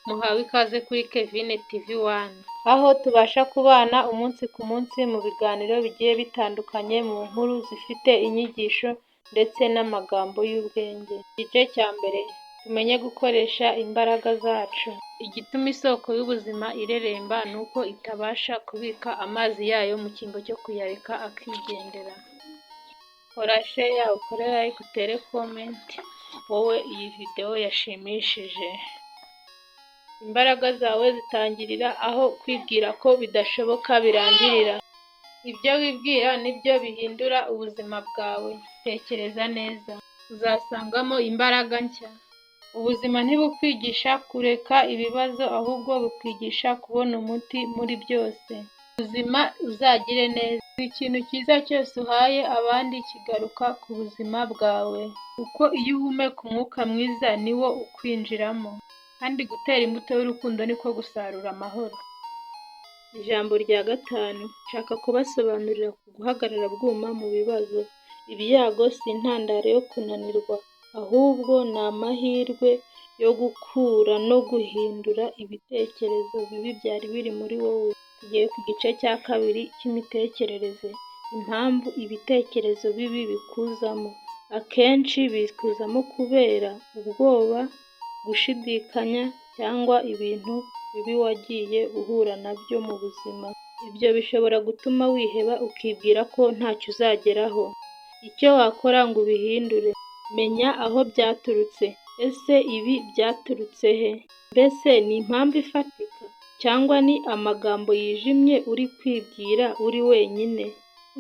Muhawe ikaze kuri Kevine TV One, aho tubasha kubana umunsi ku munsi mu biganiro bigiye bitandukanye, mu nkuru zifite inyigisho ndetse n'amagambo y'ubwenge. Igice cya mbere, tumenye gukoresha imbaraga zacu. Igituma isoko y'ubuzima ireremba ni uko itabasha kubika amazi yayo mu cyimbo cyo kuyareka akigendera. Kora share, ukore like, utere comment, wowe iyi video yashimishije. Imbaraga zawe zitangirira aho kwibwira ko bidashoboka birangirira. Ibyo wibwira nibyo bihindura ubuzima bwawe. Tekereza neza, uzasangamo imbaraga nshya. Ubuzima ntibukwigisha kureka ibibazo, ahubwo bukwigisha kubona umuti muri byose. Ubuzima uzagire neza. Buri kintu cyiza cyose uhaye abandi kigaruka ku buzima bwawe, kuko iyo uhumeka umwuka mwiza ni wo ukwinjiramo. Kandi gutera imbuto y'urukundo niko gusarura amahoro. Ijambo rya gatanu, nshaka kubasobanurira ku guhagarara bwuma mu bibazo. Ibyago si intandaro yo kunanirwa, ahubwo ni amahirwe yo gukura no guhindura ibitekerezo bibi byari biri muri wowe. Tugiye ku gice cya kabiri cy'imitekerereze. Impamvu ibitekerezo bibi bikuzamo. Akenshi bikuzamo kubera ubwoba, gushidikanya cyangwa ibintu bibi wagiye uhura nabyo mu buzima. Ibyo bishobora gutuma wiheba ukibwira ko ntacyo uzageraho. Icyo wakora ngo ubihindure: Menya aho byaturutse. Ese ibi byaturutse he? Mbese ni impamvu ifatika cyangwa ni amagambo yijimye uri kwibwira uri wenyine?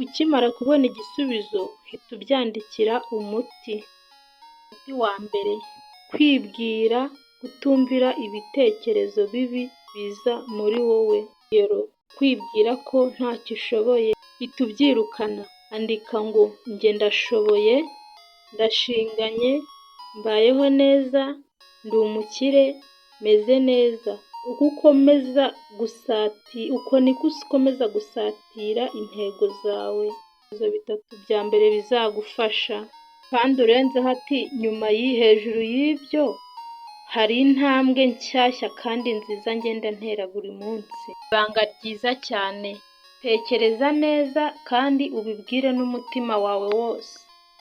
Ukimara kubona igisubizo, hita ubyandikira umuti. Umuti wa mbere: kwibwira kutumvira ibitekerezo bibi biza muri wowe. Urugero, kwibwira ko ntacyo ushoboye. Hita ubyirukana. Andika ngo njye ndashoboye, ndashinganye, mbayeho neza, ndi umukire, meze neza. Uko niko ukomeza gusatira intego zawe. Ibitekerezo bitatu bya mbere bizagufasha. Kandi urenzeho ati nyuma hejuru y'ibyo hari intambwe nshyashya kandi nziza ngenda ntera buri munsi. Ibanga ryiza cyane: tekereza neza kandi ubibwire n'umutima wawe wose.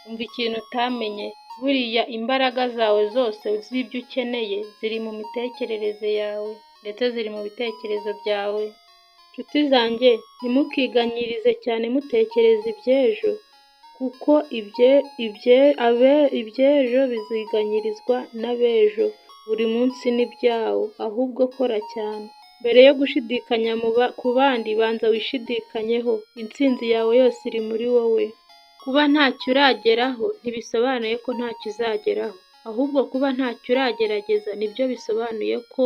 Umva ikintu utamenye: buriya imbaraga zawe zose z'ibyo ukeneye ziri mu mitekerereze yawe ndetse ziri mu bitekerezo byawe. Nshuti zanjye, ntimukiganyirize cyane mutekereza iby'ejo, kuko iby'ejo biziganyirizwa n'ab'ejo. Buri munsi n'ibyawo, ahubwo kora cyane. Mbere yo gushidikanya ku bandi, banza wishidikanyeho. Intsinzi yawe yose iri muri wowe. Kuba ntacyo urageraho ntibisobanuye ko ntacyo uzageraho, ahubwo kuba ntacyo uragerageza nibyo bisobanuye ko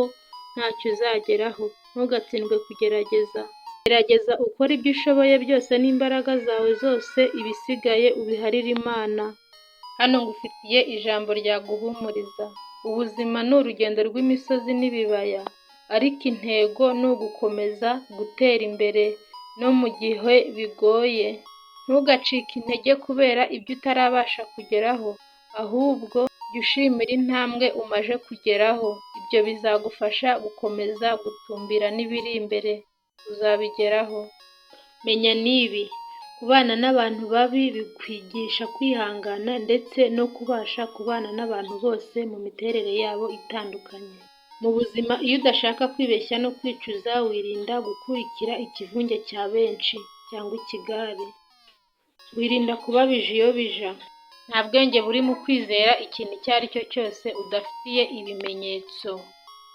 ntacyo uzageraho. Ntugatsindwe kugerageza. Gerageza ukore ibyo ushoboye byose n'imbaraga zawe zose, ibisigaye ubiharire Imana. Hano ngufitiye ijambo ryaguhumuriza. Ubuzima ni urugendo rw'imisozi n'ibibaya, ariko intego ni ugukomeza gutera imbere no mu gihe bigoye. Ntugacike intege kubera ibyo utarabasha kugeraho, ahubwo jya ushimira intambwe umaze kugeraho. Ibyo bizagufasha gukomeza gutumbira n'ibiri imbere, uzabigeraho. Menya n'ibi: kubana n'abantu babi bikwigisha kwihangana ndetse no kubasha kubana n'abantu bose mu miterere yabo itandukanye. Mu buzima iyo udashaka kwibeshya no kwicuza, wirinda gukurikira ikivunge cya benshi cyangwa ikigare. Wirinda kuba bijiyobija. Nta bwenge buri mu kwizera ikintu icyo ari cyo cyose udafitiye ibimenyetso.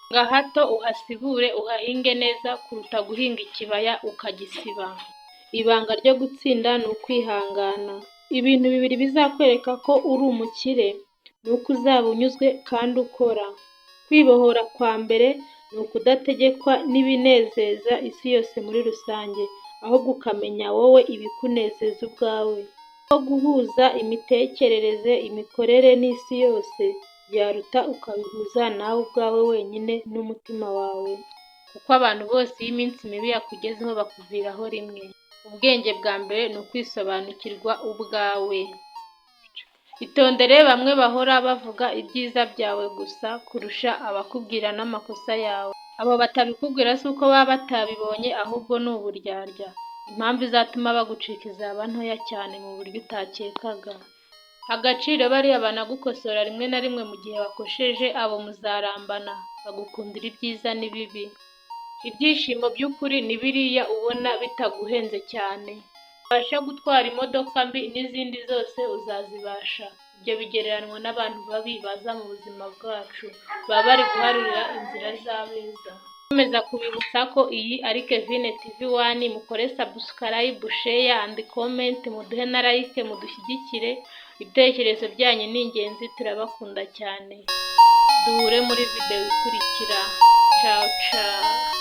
Hinga hato uhasibure uhahinge neza kuruta guhinga ikibaya ukagisiba. Ibanga ryo gutsinda ni ukwihangana. Ibintu bibiri bizakwereka ko uri umukire ni uko uzaba unyuzwe kandi ukora. Kwibohora kwa mbere ni ukudategekwa n'ibinezeza isi yose muri rusange, ahubwo ukamenya wowe ibikunezeza ubwawe. Aho guhuza imitekerereze, imikorere n'isi yose, byaruta ukabihuza nawe ubwawe wenyine n'umutima wawe. Kuko abantu bose iyo iminsi mibi yakugezeho bakuviraho rimwe. Ubwenge bwa mbere ni ukwisobanukirwa ubwawe. Itondere bamwe bahora bavuga ibyiza byawe gusa kurusha abakubwira n'amakosa yawe. Abo batabikubwira si uko baba batabibonye, ahubwo ni uburyarya. Impamvu izatuma bagucika izaba ntoya cyane mu buryo utakekaga. Agaciro bariya banagukosora rimwe na rimwe mu gihe wakosheje, abo muzarambana, bagukundira ibyiza n'ibibi. Ibyishimo by'ukuri ni biriya ubona bitaguhenze cyane. Ubasha gutwara imodoka mbi n'izindi zose uzazibasha. Ibyo bigereranywa n'abantu babi baza mu buzima bwacu, baba bari guharurira inzira z'abeza. Nkomeza kubibutsa ko iyi ari Kevin TV One, mukore subscribe, share and comment, muduhe na like, mudushyigikire, ibitekerezo byanyu ni ingenzi, turabakunda cyane. Duhure muri video ikurikira. Ciao ciao.